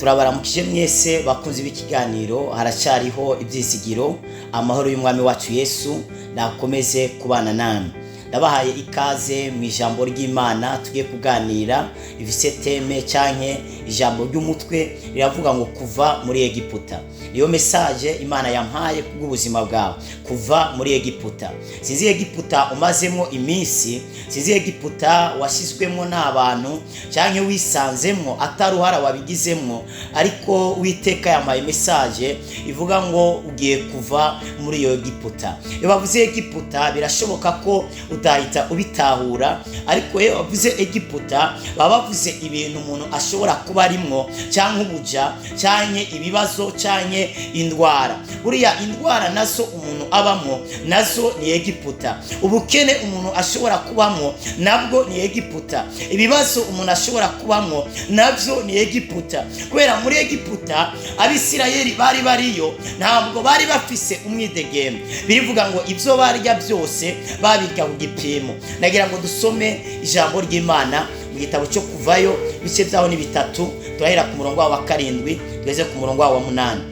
Turabaramukije mwese bakunzi b'ikiganiro Haracyariho Ibyizigiro. Amahoro y'Umwami wacu Yesu nakomeze kubana namwe. Ndabahaye ikaze mu ijambo ry'Imana tugiye kuganira. Ifise thème canke ijambo ry'umutwe riravuga ngo "Kuva muri Egiputa". Niyo message Imana yampaye kubw'ubuzima bwawe, kuva muri Egiputa. Sinzi Egiputa umazemo iminsi, sinzi Egiputa washyizwemo n'abantu canke wisanzemwo ataruhara wabigizemwo, ariko Witeka yampaye message ivuga ngo ugiye kuva muri iyo Egiputa. Iyo bavuze Egiputa, birashoboka ko utahita ubitahura, ariko iyo bavuze Egiputa baba bavuze ibintu umuntu ashobora kuba arimwo, cyangwa ubuja, cyangwa ibibazo, cyangwa indwara. Buriya indwara nazo umuntu abamo nazo ni Egiputa. Ubukene umuntu ashobora kubamo nabwo ni Egiputa. Ibibazo umuntu ashobora kubamo nabyo ni Egiputa. Kubera muri Egiputa Abisirayeli bari bariyo, ntabwo bari bafise umwidegembe. Birivuga ngo ibyo barya byose babirya ku gipimo. Ndagira ngo dusome ijambo ry'Imana mu gitabo cyo Kuvayo, ibice byaho ni bitatu. Turahera ku murongo wa 7 tugeze ku murongo wa 8.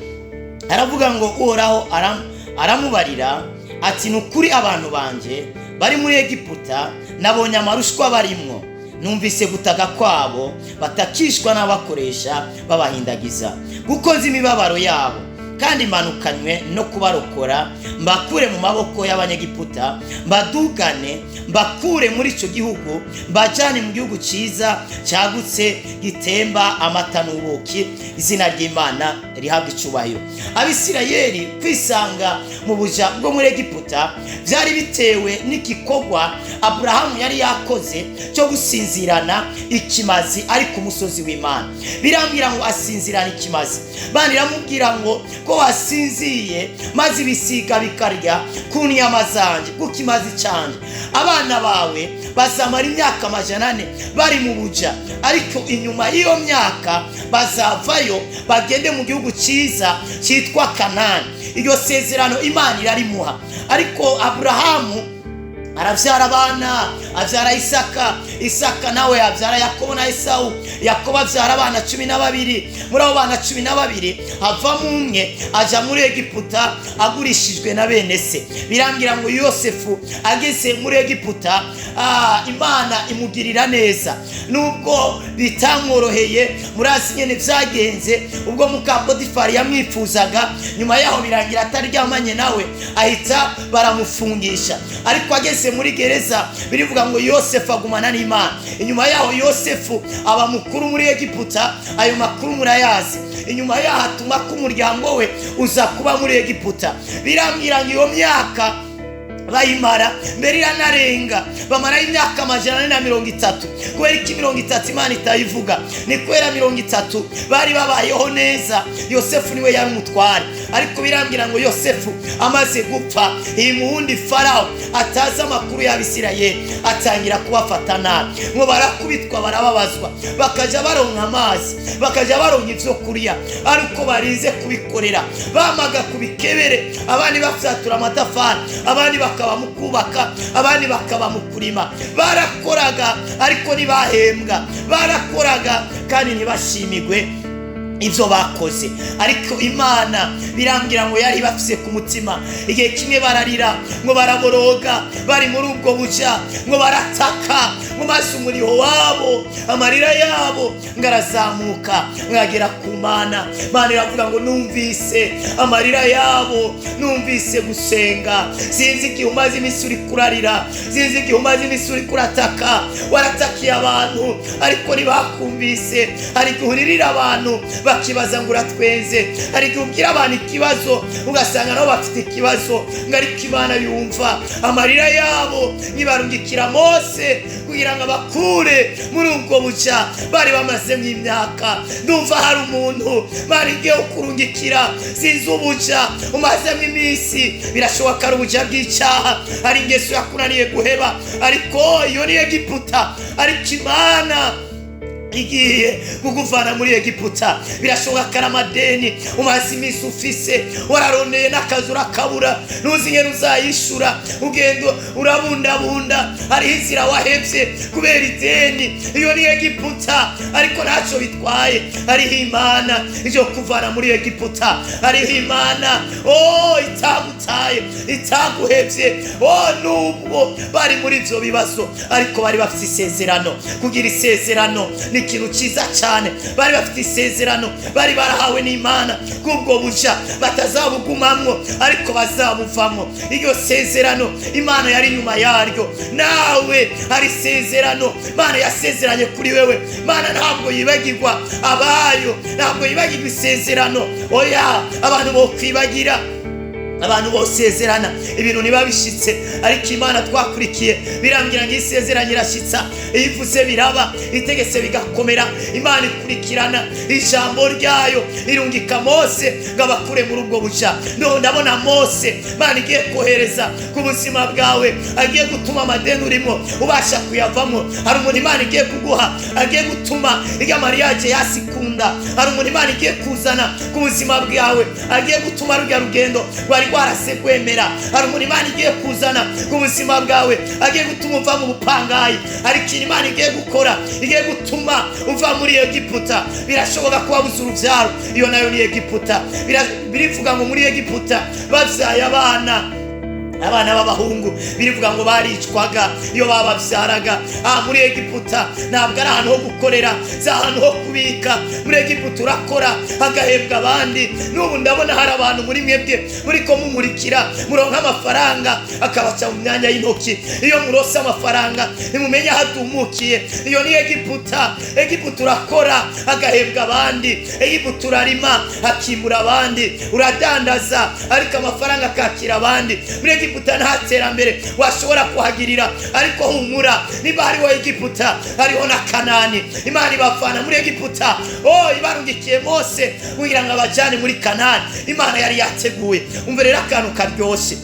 Aravuga ngo Uhoraho aramubarira ati: "Ni ukuri abantu banjye bari muri Egiputa, nabonye amarushwa barimwo, numvise gutaka kwabo batakishwa n'abakoresha babahindagiza, kuko nzi imibabaro yabo, kandi manukanywe no kubarokora, mbakure mu maboko y'Abanyegiputa, mbadugane, mbakure muri icyo gihugu, mbajyane mu gihugu cyiza cyagutse gitemba amata n'ubuki." Izina ry'Imana rihabwa icubahiro. Abisirayeli kwisanga mu buja bwo muri Egiputa byari bitewe n'igikorwa Aburahamu yari yakoze cyo gusinzirana ikimazi ari ku musozi w'Imana. Birambwira ngo asinzirana ikimazi. Bana iramubwira ngo ko wasinziye maze ibisiga bikarya ku nyama zanjye, ku kimazi cyanjye, abana bawe bazamara imyaka 400 bari mu buja, ariko inyuma y'iyo myaka bazavayo bagende mu gihugu cyiza cyitwa Kanani. Iryo sezerano Imana irarimuha. Ariko Aburahamu arabyara abana, abyara Isaka. Isaka nawe abyara Yakobo na Esawu. Yakobo abyara abana 12. Muri abo bana 12 havamo umwe aja muri Egiputa agurishijwe na bene se. Birambwira ngo Yosefu ageze muri Egiputa, Imana imugirira neza nubwo bitamworoheye. Murazi nyene byagenze ubwo muka Potifari yamwifuzaga. Nyuma yaho birangira ataryamanye nawe, ahita baramufungisha. Ariko ageze muri gereza, birivuga ngo Yosefu agumana n'Imana. Inyuma yaho Yosefu aba mukuru muri Egiputa, ayo makuru murayazi. Inyuma yaho atuma ko umuryango we uza kuba muri Egiputa. Birambwira ngo iyo myaka bayimara mbere iranarenga, bamarayo imyaka 430. Kubera iki 30 Imana itayivuga? Ni kubera 30 bari babayeho neza, Yosefu niwe yari umutware. Ariko birambwira ngo Yosefu amaze gupfa, iyi muwundi Farawo atazi amakuru y'Abisirayeli atangira kubafata nabi, ngo barakubitwa, barababazwa, bakajya baronka amazi, bakajya baronka ibyo kurya ariko barinze kubikorera. Bamaga ku bikebere, abandi bafyatura amatafari, abandi bakaba mu kubaka, abandi bakaba mu kurima. Barakoraga ariko ntibahembwa, barakoraga kandi ntibashimigwe ibyo bakoze. Ariko Imana birambwira ngo yari bafise ku mutima. Igihe kimwe bararira, ngo baraboroga bari muri ubwo buja, ngo barataka, ngo maze umuriho wabo, amarira yabo ngo arazamuka mwagera ku Mana. Mana iravuga ngo numvise amarira yabo, numvise gusenga. Sinzi igihe umaze iminsi uri kurarira, sinzi igihe umaze iminsi uri kurataka. Waratakiye abantu ariko ntibakumvise. Hari igihe uririra abantu bakibaza ngo uratwenze. Hari igihe ubwira abantu ikibazo ugasanga nabo bafite ikibazo. Ngo ariko Imana yumva amarira yabo, ntibarungikira Mose kugira ngo abakure muri ubwo buja bari bamazemo imyaka. Ndumva hari umuntu Imana igiye kurungikira. Sinzi ubuja umazemo iminsi, birashoboka ari ubuja bw'icyaha, hari ingeso yakunaniye guheba, ariko iyo ni Egiputa. Ariko Imana Igiye kuguvana muri Egiputa. Birashoboka ko ari amadeni umaze iminsi ufise, wararoneye n'akazi urakabura, ntuzi ingene uzayishura, ugenda urabundabunda, hariho inzira wahevye kubera ideni. Iyo ni Egiputa, ariko ntacyo bitwaye, hariho Imana ije kuvana muri Egiputa, hariho Imana itagutaye, itaguhevye. Nubwo bari muri ivyo bibazo, ariko bari bafite isezerano. Kugira isezerano ni ikintu cyiza cyane. Bari bafite isezerano bari barahawe n'Imana kubwo buja batazabugumamwo, ariko bazabuvamwo. Iryo sezerano Imana yari inyuma yaryo. Nawe hari isezerano Imana yasezeranye kuri wewe. Imana ntabwo yibagirwa abayo, ntabwo yibagirwa isezerano. Oya, abantu bo kwibagira, abantu bosezerana ibintu ntibabishitse, ariko Imana twakurikiye birambwira ngo isezeranye irashitsa, iyo ivuze biraba, itegetse bigakomera. Imana ikurikirana ijambo ryayo, irungika Mose ngo abakure muri ubwo buja. Ndabona Mose Imana igiye kohereza ku buzima bwawe, agiye gutuma amadeni urimo ubasha kuyavamo. Hari umuntu Imana igiye kuguha, agiye gutuma irya mariage yasikunda. Hari umuntu Imana igiye kuzana ku buzima bwawe, agiye gutuma rurya rugendo rwari rwarase kwemera. Hari umuntu Imana igiye kuzana ku buzima bwawe, agiye gutuma uva mu bupangayi. Hari ikintu Imana igiye gukora, igiye gutuma uva muri Egiputa. Birashoboka ko wabuze urubyaro, iyo nayo ni Egiputa. Birivuga ngo muri Egiputa babyaye abana b'abahungu, birivuga ngo baricwaga iyo bababyaraga. Muri Egiputa ntabwo ari ahantu ho gukorera, si ahantu ho kubika. Muri Egiputa urakora hagahembwa abandi. N'ubu ndabona hari abantu muri mwebwe muri ko mumurikira, muronka amafaranga akabaca mu myanya y'intoki. Iyo murose amafaranga ntimumenye aho atumukiye. Iyo ni Egiputa. Egiputa urakora hagahembwa abandi, Egiputa urarima hakimura abandi, uradandaza ariko amafaranga akakira abandi. Muri Egiputa nta terambere washobora kuhagirira, ariko humura, niba hariho Egiputa hariho na Kanani. Imana ibavana muri Egiputa, ibarungikiye Mose kugira ngo abajane muri Kanani Imana yari yateguye. Umva rero akantu karyoshye,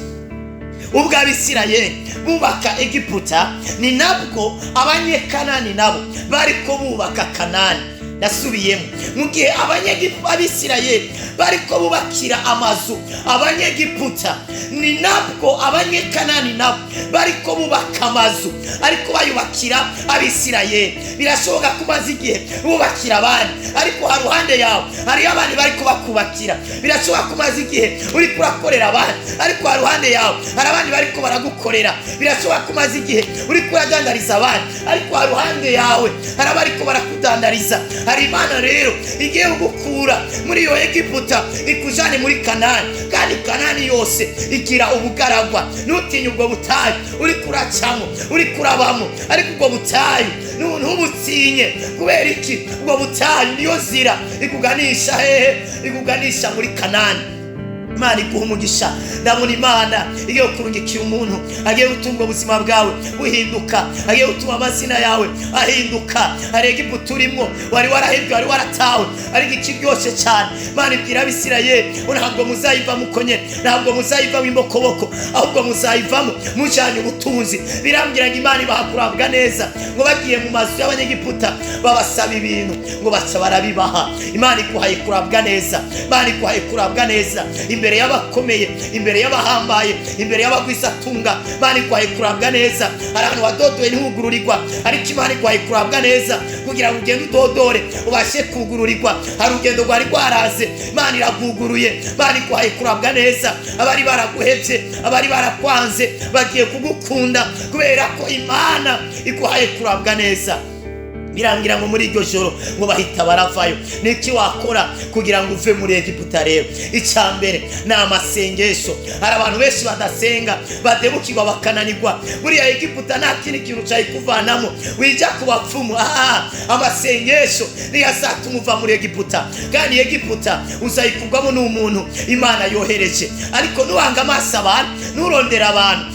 ubwo Abisirayeli bubaka Egiputa, ni nabwo Abanyekanani nabo bariko bubaka Kanani. Nasubiyemo, mu gihe Abisirayeli bariko bubakira amazu Abanyegiputa, ni nabwo Abanyekanani nabo bariko bubaka amazu, ariko bayubakira Abisirayeli. Birashoboka ko umaze igihe bubakira abandi, ariko haruhande yawe hariyo abandi bariko bakubakira. Birashoboka ko umaze igihe uriko urakorera abandi, ariko haruhande yawe hari abandi bariko baragukorera. Birashoboka ko umaze igihe uriko uradandariza abandi, ariko haruhande yawe hari abariko barakudandariza. Hari Imana rero igiye kugukura muri iyo Egiputa ikujane muri Kanani, kandi Kanani yose igira ubugaragwa. Ntutinye ubwo butayu uriko uracamo, uriko urabamo, ariko ubwo butayu ntubutinye. Kubera iki? Ubwo butayu niyo nzira ikuganisha hehe? Ikuganisha muri Kanani. Imana iguha umugisha. Ndabona Imana igiye kurungikira umuntu agiye gutuma ubuzima bwawe buhinduka, agiye gutuma amazina yawe ahinduka. Hari Egiputa urimo wari warahebwe, wari waratawe, ariko ikiryoshye cyane Imana ibwira Abisirayeli, ntabwo muzayivamo uko nyene, ntabwo muzayivamo imbokoboko, ahubwo muzayivamo mujanye ubutunzi. Birambwira ngo Imana ibaha kurabwa neza, ngo bagiye mu mazu y'Abanyegiputa babasaba ibintu, ngo baca barabibaha. Imana iguhaye kurabwa neza, Imana iguhaye kurabwa neza imbere y'abakomeye, imbere y'abahambaye, imbere y'abagwizatunga. Imana iguhaye kurabwa neza. Hari ahantu wadodoye ntihugururirwa, ariko Imana iguhaye kurabwa neza kugira ngo ugende udodore ubashe kugururirwa. Hari urugendo rwari rwaraze, Imana iraguguruye. Imana iguhaye kurabwa neza. Abari baraguhevye, abari barakwanze bagiye kugukunda kubera ko Imana iguhaye kurabwa neza. Birangira ngo muri iryo joro ngo bahita baravayo. Niki wakora kugira ngo uve muri Egiputa rero? Icya mbere ni amasengesho. Hari abantu benshi badasenga, badebukirwa bakananirwa. Buriya Egiputa nta kindi kintu cyayikuvanamo, wijya ku bapfumu. Amasengesho niyo azatuma uva muri Egiputa, kandi Egiputa uzayikurwamo n'umuntu Imana yohereje. Ariko nuhanga amaso abantu, nurondera abantu,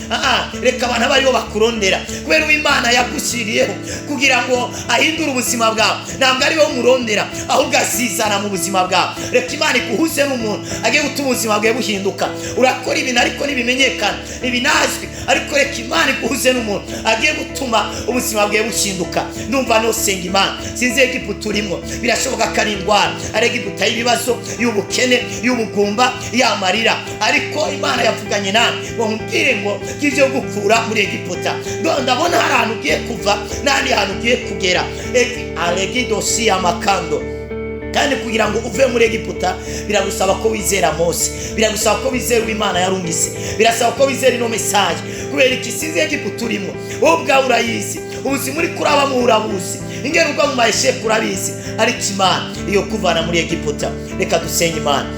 reka abantu abaribo bakurondera, kubera Imana yagushyiriyeho kugira ngo Ahindura ubuzima bwawe. Ntabwo ari wowe umurondera, ahubwo azizana mu buzima bwawe. Reka Imana iguhuze n'umuntu agiye gutuma ubuzima bwawe buhinduka. Urakora ibintu ariko ntibimenyekana, ntibinazwi, ariko reka Imana iguhuze n'umuntu agiye gutuma ubuzima bwawe buhinduka. Ndumva nosenga Imana. Sinzi Egiputa urimo, birashoboka ko ari indwara, ari Egiputa y'ibibazo, y'ubukene, y'ubugumba, y'amarira, ariko Imana yavuganye nawe ngo nkubwire ngo ibyo gukura muri Egiputa. Ndabona hari ahantu ugiye kuva n'ahandi hantu ugiye kugera. Alegidosi amakando. Kandi kugira ngo uve muri Egiputa biragusaba ko wizera Mose, biragusaba ko wizera Imana yarungise, birasaba ko wizera ino message. Kubera iki? Sinzi Egiputa urimo, wowe ubwawe urayizi, ubuzima uri kurabamo urabuzi, ingene ugwa mu mayesheke urabizi, ariko Imana iyo kuvana muri Egiputa. Reka dusenge Imana.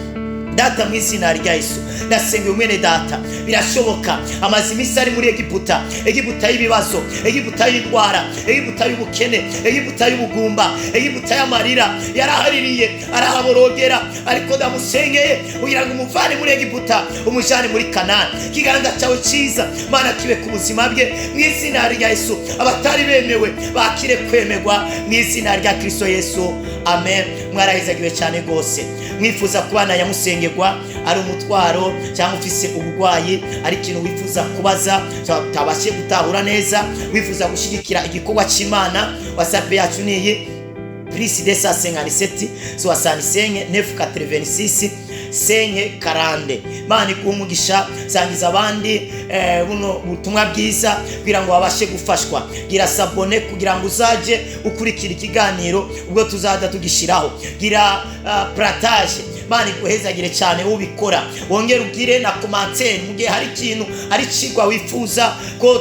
Data, mu izina rya Yesu, ndasenga uyu mwene data. Birashoboka amaze iminsi ari muri Egiputa, Egiputa y'ibibazo, Egiputa y'indwara, Egiputa y'ubukene, Egiputa y'ubugumba, Egiputa y'amarira. Yarahaririye, arahaborogera, ariko ndamusengeye kugira ngo umuvane muri Egiputa umujane muri Kanani. Ikiganza cyawe cyiza, Mana, kibe ku buzima bwe mu izina rya Yesu. Abatari bemewe bakire kwemerwa mu izina rya Kristo Yesu, amen. Mwarahezagiwe cyane rwose. Mwifuza kubana nyamusengerwa, ari umutwaro cyangwa ufise uburwayi, ari ikintu wifuza kubaza utabashije gutahura neza, wifuza gushyigikira igikorwa cy'Imana, WhatsApp yacu ni iyi: +257 65 986 540. Imana iguhe umugisha. Sangiza abandi buno butumwa bwiza kugira ngo babashe gufashwa. Gira s'abonner kugira ngo uzaje ukurikira ikiganiro ubwo tuzajya tugishyiraho. Gira partage. Imana iguhezagire cyane ubikora. Wongere ugire na commentaire mu gihe hari ikintu, hari icigwa wifuza ko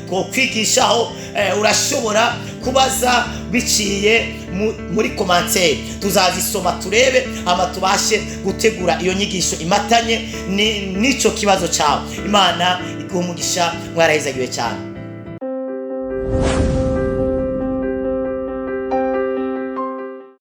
twokwigishaho. Urashobora kubaza biciye muri commentaire, tuzazisoma turebe ama tubashe gutegura iyo nyigisho imatanye n'ico kibazo cyawe. Imana iguhe umugisha. Mwarahezagiwe cyane.